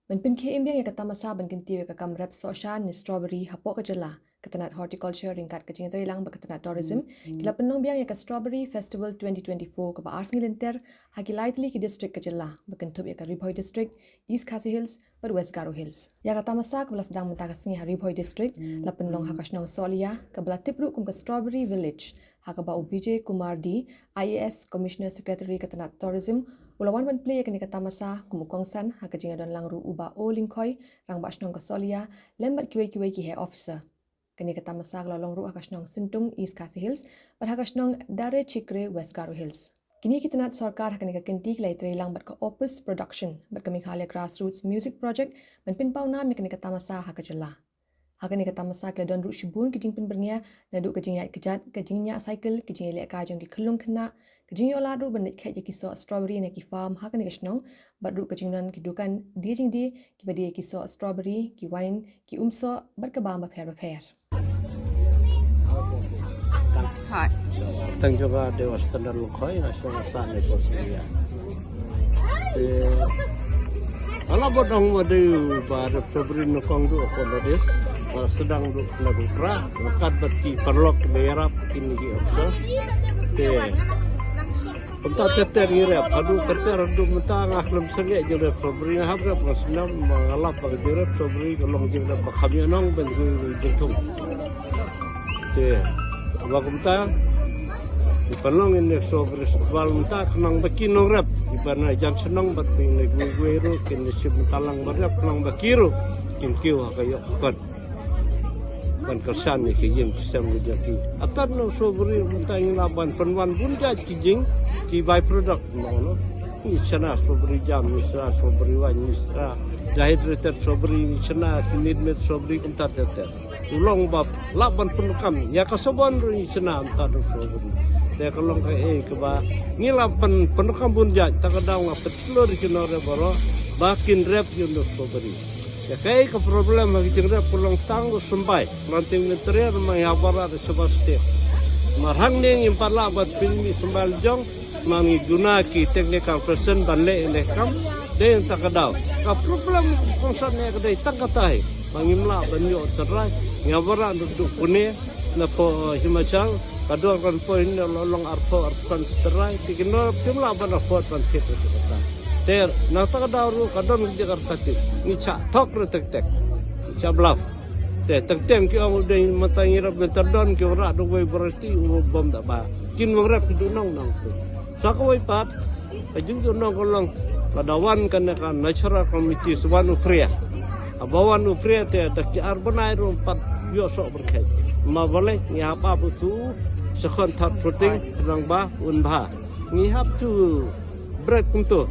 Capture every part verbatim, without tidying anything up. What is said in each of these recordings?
Ban pynkhie im biang ïa ka tamasa ban kyntiew ïa ka kam rep sohsha ne strawberry hapoh ka jylla, ka tnat horticulture ryngkat ka jingïatreilang bad ka tnat tourism ki la pynlong biang ïa ka Strawberry Festival twenty twenty-four kaba ar sngi lynter ha ki lai tylli ki district ka jylla, ba kynthup ïa ka Ri Bhoi District, East Khasi Hills bad West Garo Hills. Ïa ka tamasa kaba la sdang mynta ka sngi ha Ri Bhoi District la pynlong ha ka shnong Sohliya, kaba la tip ruh kum ka Strawberry Village, ha kaba u Vijay Kumar D, I A S, Commissioner Secretary ka tnat Tourism, u la wan ban plie ïa kane ka tamasa kum u kongsan, ha ka jingïadon lang ruh u Bah O Lyngkhoi, Rangbah Shnong ka Sohliya, lem bad kiwei kiwei ki heh officer. Kane ka tamasa ka la long ruh ha ka shnong Syntung, East Khasi Hills, bad ha ka shnong Darechikre, West Garo Hills. Kine ki tnat sorkar ha kane ka kynti ki la ïatreilang bad ka Opus Production bad ka Meghalaya Grassroots Music Project ban pynpaw nam ïa kane ka tamasa ha ka jylla. Ha kane ka tamasa ki la don ruh shibun ki jingpynbyrngia, naduh ka jingïaid kjat, ka jingñiah cycle, ka jingïalehkai jong ki khyllung khynnah, ka jingïoh lad ruh ban leit kheit ïa ki soh strawberry na ki farm ha kane ka shnong, bad ruh ka jingdon ki dukan die jingdie kiba die ïa ki soh strawberry, ki wine, ki umsoh bad ka bam bapher bapher. Tang jong nga dei u Standard Lyngkhoi, nga shong sah ne ko sia. Ala bot ong ma dei ba da February nyngkong duh ko na dis ba sdang duh na duh pra kat bat ki paralok ne yarap kin ki oksa. Te kumta ter ter ngi rep, haduh ter ter haduh mynta nga khlem sngewthuh jong rep February, nga hap rep, nga snem, nga lap ba ka jong rep February ka long jong rep ba kham ïa nong ban jingthung. Te ba kumta ki pynlong ïa ne Strawberry Festival mynta khnang ba ki nongrep kiba na jan shnong bad phi ne kiwei kiwei ruh kin ïa shim mynta lang ba rep khnang ba ki ruh kin kiew ha ka ïoh ka kot ban kyrshan ïa ki ïing ki sem ki jong ki. Atan ne Strawberry mynta ngi lah ban pynwan bun jait ki jing ki by product, no, no. Ngi shna strawberry jam, ngi shna strawberry wine, ngi shna dehydrated strawberry, ngi shna ki Minute Maid strawberry, kumta ter ter. U long ba lah ban pyndonkam ïa ka sabon ruh ngi shna mynta da strawberry. Te ka long kaei kaba ngi lah ban pyndonkam bun jait, ta ka daw nga pynshlur ïa ki nongrep baroh ba kin rep ïa une u strawberry. Ïa kaei ka problem ha ki jingrep ka long tang u symbai, planting material, ma ïa baroh da shaba state. Mar hangne ngim pat lah ban pynmih symbai la jong, ma ngi duna ki technical person ban leh ïa ne kam. Dei tang ka daw ka problem kongsan ne ka dei tang kata hi. Ma ngim lah ban ïoh tynrai, ngi ïa baroh naduh Pune na pdeng Himachal, ka dor kan poi ne la long arphew arphew san tynrai, te ki nongrep kim lah ban afford ban thied ïa kata. Te na ta ka daw ruh ka don ka jaka kata, ngi shah thok ruh tek tek, ngi shah bluff. Te teng teng ki ong u dei mynta ngi rep mynta don ki wanrah da uwei u variety u bym da ba kin wanrep ki duh nong nong tu. Sa kawei pat ka jingduh nong ka long lada wan kane ka natural committee sa wan u phria. Haba wan u phria te da ki ar bnai ruh pat ïoh soh byrkhei. Ma balei ngi hap ap utu second third fruiting khnang ba un bha. Ngi hap to break kumto.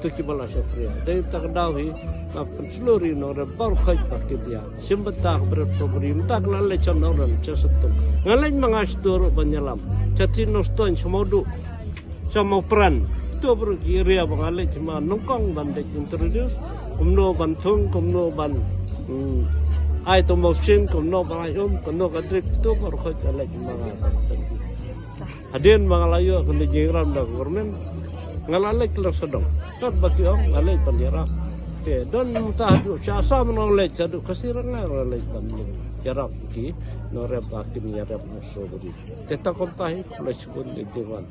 To kiba la shah phria. Dei ta ka daw hi nga pynshlur ïa u nongrep baroh khoit ba ki bia shim bynta ka brep strawberry, mynta ka la leit sha Nongran, sha Syntung. Nga leit ma nga sha Doro ban ïalam, sha Three North Stone, sha Mawduh, sha Mawpran. To baroh ki area ba nga leit ma nyngkong ban leit introduce kumno ban thung, kumno ban, hmm, ai to mawsing, kumno ban ai um, kumno ka drip, to baroh khoit ka leit ma nga ban. Hadien ba nga la ïoh kane ka jingïalam da ka government, nga la leit kylleng sawdong. Katba ki ong nga leit ban ïarap. Te don mynta haduh sha Assam nga la leit, haduh Khasi Ranga nga la leit ban ïarap ki nongrep ba kin ïarap na strawberry. Te ta kumta hi, khublei shibun ïa ki jingwan.